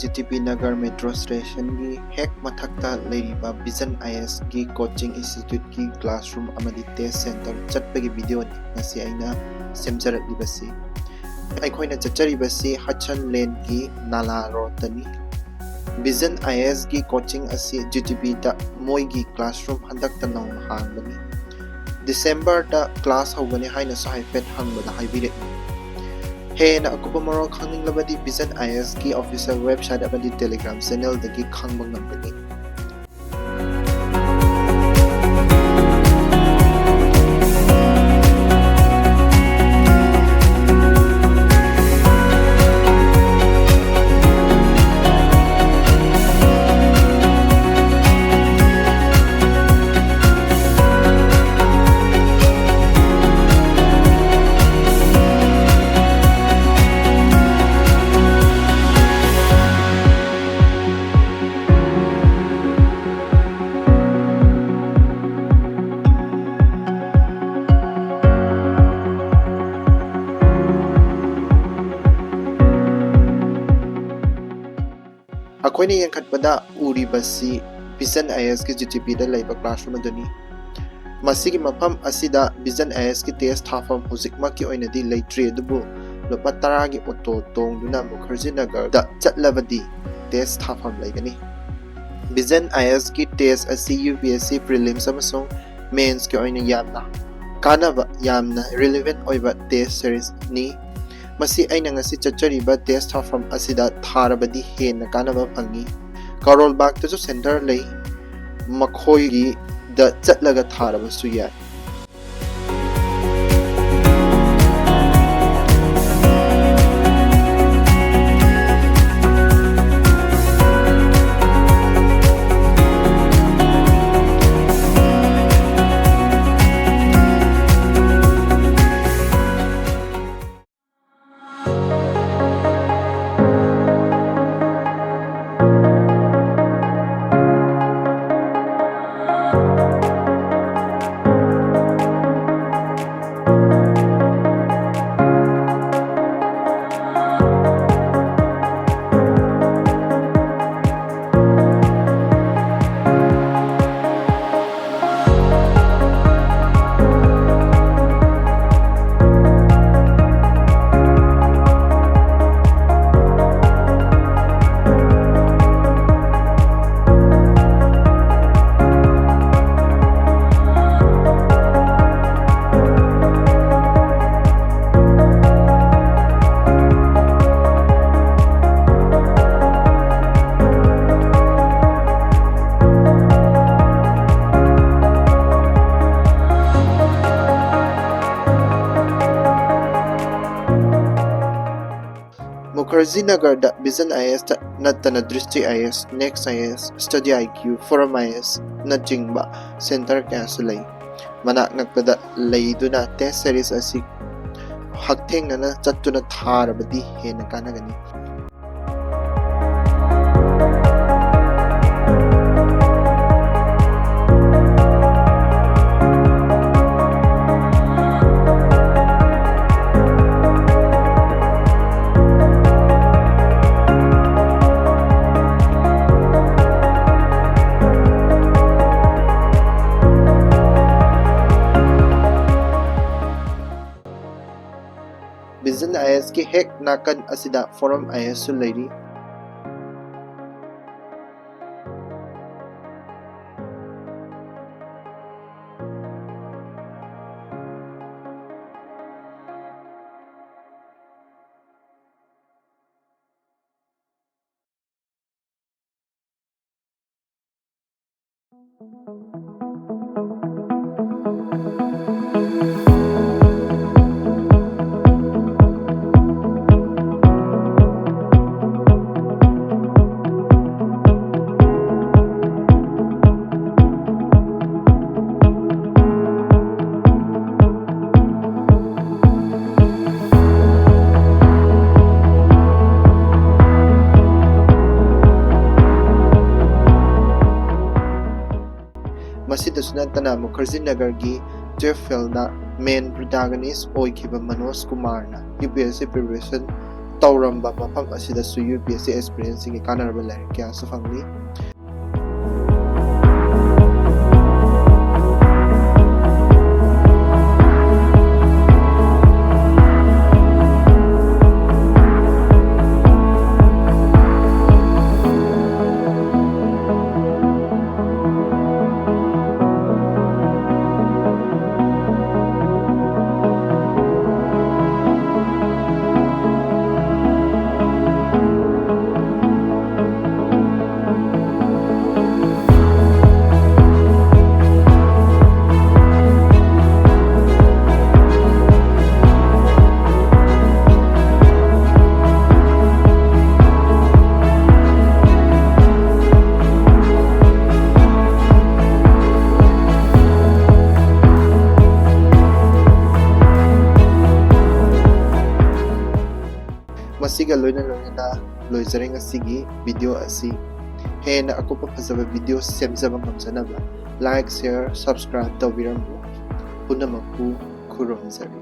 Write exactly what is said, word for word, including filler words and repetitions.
G T P Nagar metro ꯁ꯭ꯇꯦꯁꯟꯒꯤ ꯍꯦꯛ ꯃꯊꯛꯇ ꯂꯩꯔꯤꯕ ꯚꯤꯖꯟ ꯑꯥꯏ ꯑꯦꯁꯀꯤ ꯀꯣꯆꯤꯡ ꯏꯟꯁꯇꯤꯇ꯭ꯌꯨꯠꯀꯤ ꯀ꯭ꯂꯥꯁꯔꯨꯝ ꯑꯃꯗꯤ ꯇꯦꯁ ꯁꯦꯟꯇꯔ ꯆꯠꯄꯒꯤ ꯚꯤꯗꯤꯑꯣꯅꯤ ꯉꯁꯤ ꯑꯩꯅ ꯁꯦꯝꯖꯔꯛꯂꯤꯕꯁꯤ꯫ ꯑꯩꯈꯣꯏꯅ ꯆꯠꯆꯔꯤꯕꯁꯤ ꯍꯠꯁꯟ ꯂꯦꯟꯒꯤ ꯅꯥꯂꯥ ꯔꯣꯗꯇꯅꯤ꯫ ꯚꯤꯖꯟ ꯑꯥꯏ ꯑꯦꯁꯀꯤ ꯀꯣꯆꯤꯡ ꯑꯁꯤ ꯖꯤ ꯇꯤ ꯄꯤꯗ ꯃꯣꯏꯒꯤ ꯀ꯭ꯂꯥꯁꯔꯨꯝ ꯍꯟꯗꯛꯇ ꯅꯧꯅ ꯍꯥꯡꯕꯅꯤ꯫ ꯗꯤꯁꯦꯝꯕꯔꯗ ꯀ꯭ꯂꯥꯁ ꯍꯧꯒꯅꯤ ꯍꯥꯏꯅꯁꯨ ꯍꯥꯏꯐꯦꯠ ꯍꯪꯕꯗ ꯍꯥꯏꯕꯤꯔꯛꯏ꯫ ꯍꯦꯟꯅ ꯑꯀꯨꯞꯄ ꯃꯔꯣꯜ ꯈꯪꯅꯤꯡꯂꯕꯗꯤ ꯚꯤꯖꯟ ꯑꯥꯏ ꯑꯦꯁꯀꯤ ꯑꯣꯐꯤꯁꯤꯌꯦꯜ ꯋꯦꯕꯁꯥꯏꯠ ꯑꯃꯗꯤ ꯇꯦꯂꯤꯒ꯭ꯔꯥꯝ ꯆꯦꯅꯦꯜꯗꯒꯤ ꯈꯪꯕ ꯉꯝꯒꯅꯤ꯫ ꯑꯩꯈꯣꯏꯅ ꯌꯦꯡꯈꯠꯄꯗ ꯎꯔꯤꯕꯁꯤ ꯚꯤꯖꯟ ꯑꯥꯏ ꯑꯦꯁꯀꯤ ꯖꯤ ꯇꯤ ꯄꯤꯗ ꯂꯩꯕ ꯀ꯭ꯂꯥꯁꯔꯨꯝ ꯑꯗꯨꯅꯤ꯫ ꯃꯁꯤꯒꯤ ꯃꯐꯝ ꯑꯁꯤꯗ ꯚꯤꯖꯟ ꯑꯥꯏ ꯑꯦꯁꯀꯤ ꯇꯦꯁ ꯊꯥꯐꯝ ꯍꯧꯖꯤꯛꯃꯛꯀꯤ ꯑꯣꯏꯅꯗꯤ ꯂꯩꯇ꯭ꯔꯤ, ꯑꯗꯨꯕꯨ ꯂꯨꯄꯥ ꯇꯔꯥꯒꯤ ꯑꯣꯇꯣ ꯇꯣꯡꯗꯨꯅ ꯃꯨꯈꯔꯖꯤ ꯅꯒꯔꯗ ꯆꯠꯂꯕꯗꯤ ꯇꯦꯁ ꯊꯥꯐꯝ ꯂꯩꯒꯅꯤ꯫ ꯚꯤꯖꯟ ꯑꯥꯏ ꯑꯦꯁꯀꯤ ꯇꯦꯁ ꯑꯁꯤ U P S C prelims ꯑꯃꯁꯨꯡ ꯃꯦꯟꯁꯀꯤ ꯑꯣꯏꯅ ꯌꯥꯝꯅ ꯀꯥꯟꯅꯕ, ꯌꯥꯝꯅ ꯔꯤꯂꯤꯚꯦꯟ ꯑꯣꯏꯕ ꯇꯦꯁ ꯁꯦꯔꯤꯁꯅꯤ꯫ ꯃꯁꯤ ꯑꯩꯅ ꯉꯁꯤ ꯆꯠꯆꯔꯤꯕ ꯇꯦꯁ ꯊꯥꯐꯝ ꯑꯁꯤꯗ ꯊꯥꯔꯕꯗꯤ ꯍꯦꯟꯅ ꯀꯥꯟꯅꯕ ꯐꯪꯏ꯫ ꯀꯔꯣꯜ ꯕꯥꯒꯇꯁꯨ ꯁꯦꯟꯇꯔ ꯂꯩ, ꯃꯈꯣꯏꯒꯤꯗ ꯆꯠꯂꯒ ꯊꯥꯔꯕꯁꯨ ꯌꯥꯏ꯫ ꯃꯨꯈꯔꯖꯤꯅꯒꯔꯗ ꯚꯤꯖꯟ ꯑꯥꯏ ꯑꯦꯁꯇ ꯅꯠꯇꯅ ꯗ꯭ꯔꯤꯁꯇꯤ ꯑꯥꯏ ꯑꯦꯁ, ꯅꯦꯛꯁ ꯑꯥꯏ ꯑꯦꯁ, ꯁ꯭ꯇꯗꯤ ꯑꯥꯏ ꯀ꯭ꯌꯨ, ꯐꯣꯔꯝ ꯑꯥꯏ ꯑꯦꯁꯅꯆꯤꯡꯕ ꯁꯦꯟꯇꯔ ꯀꯌꯥꯁꯨ ꯂꯩ꯫ ꯃꯅꯥꯛ ꯅꯛꯄꯗ ꯂꯩꯗꯨꯅ ꯇꯦꯁ ꯁꯦꯔꯤꯁ ꯑꯁꯤ ꯍꯛꯊꯦꯡꯅꯅ ꯆꯠꯇꯨꯅ ꯊꯥꯔꯕꯗꯤ ꯍꯦꯟꯅ ꯀꯥꯟꯅꯒꯅꯤ꯫ ꯚꯤꯖꯟ ꯑꯥꯏ ꯑꯦꯁꯀꯤ ꯍꯦꯛ ꯅꯥꯀꯟ ꯑꯁꯤꯗ ꯐꯣꯔꯝ ꯑꯥꯏ ꯑꯦꯁꯁꯨ ꯂꯩꯔꯤ꯫ ꯃꯁꯤꯗꯁꯨ ꯅꯠꯇꯅ ꯃꯨꯈꯔꯖꯤ ꯅꯒꯔꯒꯤ ꯇꯨꯌꯦꯜꯐ ꯐꯦꯜꯗ ꯃꯦꯟ ꯄ꯭ꯔꯣꯇꯥꯒꯅꯤꯁ ꯑꯣꯏꯈꯤꯕ ꯃꯅꯣꯖ ꯀꯨꯃꯥꯔꯅ ꯌꯨ ꯄꯤ ꯑꯦꯁ ꯁꯤ ꯄ꯭ꯔꯤꯄꯦꯔꯦꯁꯟ ꯇꯧꯔꯝꯕ ꯃꯐꯝ ꯑꯁꯤꯗꯁꯨ ꯌꯨ ꯄꯤ ꯑꯦꯁ ꯁꯤ ꯑꯦꯁꯄꯤꯔꯦꯟꯁꯤꯡꯒꯤ ꯀꯥꯟꯅꯔꯕ ꯂꯥꯏꯔꯤꯛ ꯀꯌꯥꯁꯨ ꯐꯪꯂꯤ꯫ ꯂꯣꯏꯅ ꯂꯣꯏꯅꯅ ꯂꯣꯏꯖꯔꯦ ꯉꯁꯤꯒꯤ video ꯑꯁꯤ꯫ ꯍꯦꯟꯅ ꯑꯀꯨꯞꯄ ꯐꯖꯕ video ꯁꯦꯝꯖꯕ ꯉꯝꯖꯅꯕ like, share, subscribe ꯇꯧꯕꯤꯔꯝꯃꯨ꯫ ꯄꯨꯝꯅꯃꯛꯄꯨ ꯈꯨꯔꯨꯝꯖꯔꯤ꯫